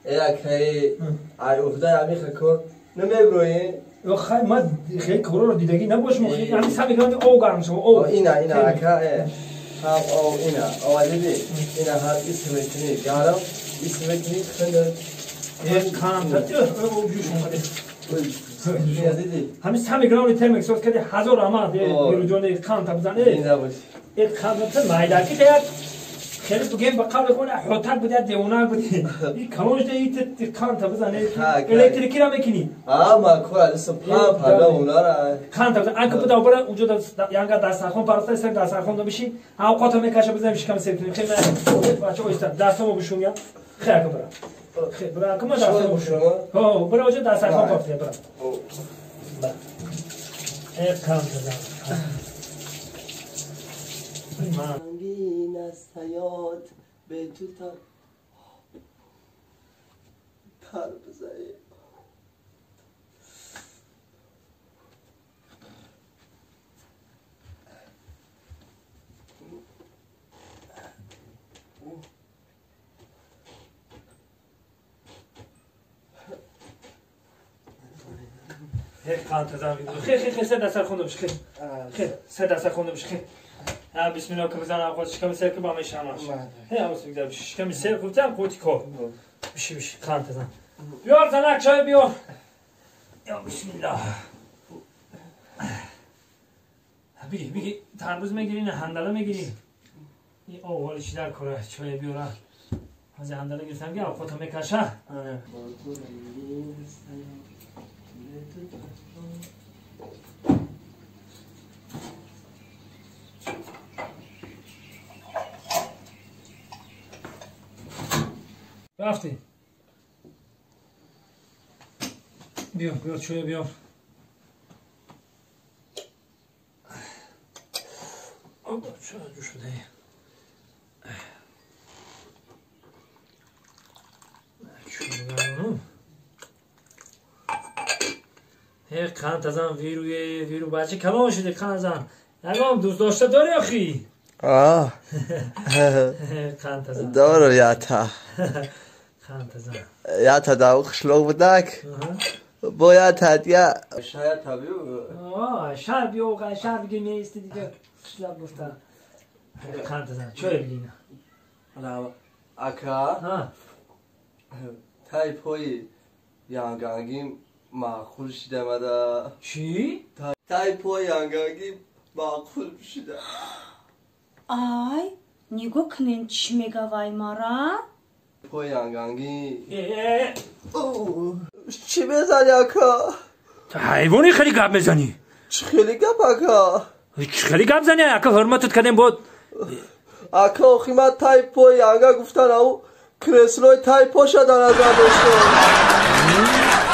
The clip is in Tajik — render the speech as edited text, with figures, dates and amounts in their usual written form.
Акай, ай уфда ами хакор намеброи. Хай, ма хеле корро дидагӣ набошам, ҳами сами грани ов гарм шава, ов. Ина, ина, ака, ҳам ов, ина, ова диди, ина ҳар ис мекунӣ гарм, ис мекунӣ хунук. Қанта, об ҷӯш омаде. Ҳами сами грани термик соз кади, ҳазор раҳмат, вируҷони қанта бизан. Э, қанта майдаки як хеле бугем ба қавли хона ҳотак буди, як девонак буди. И калоншда и қанта бизан, электрикира мекунӣ. А ма кор адисо пам пага унара. Қанта бизан, анка буда бара унҷо янга дастархон пароста, сар дастархон да биши, авқото мекаша бизан, шикам сер кунем. Хеле бача оиста дастамо бишум я. Хе ака бара. Хе бара, ака ма дастамо бишум. Ҳо, бара оҷо дастархон пароста бара. Э қанта зан. رنگین از حیات به تو تر بزنی. قانت زن خیر خیر خیر، سه دستر خونده بشه. خیر خیر، سه دستر خونده بشه. خیر، بسم الله که بزن آقا شکم سر که با میشه همش. هی حواس بگذار بشه. شکم سر خوبتم قوتی کار. بشی بشی قانت زن. بیار زنک چای بیار. یا بسم الله. بگی بگی تربوز میگیری نه هندله میگیری. این آب چی در کاره چای بیاره. از هندله گرفتم که آب خودم میکشه. رفتی بیا بیا چوی بیا. چرا جو شده؟ هی قند ازم ویروی ویرو بچه کلام شده قند ازم نگام دوست داشته داری آخی؟ آه قند ازم دارو یاتا قند ازم یاتا داو خشلو بدک باید هدیه شاید طبیعی آه شهر بیا شهر بگیر میستی دیگه خشلو گفته قند ازم چای بگی نه اکا تای پای یانگانگیم معقول شده مده چی؟ تای پای یانگانگیم معقول شده. آی نگاه کنین چی میگه وای مارا؟ پای یانگانگی چی بزنی اکا؟ تو حیوانی خیلی گپ میزنی. چی خیلی گپ اکا؟ چی خیلی گپ زنی اکا حرمتت کردیم بود اکا آخی من تای پای یانگا گفتن او کرسلوی تای پا شدن از داشتم.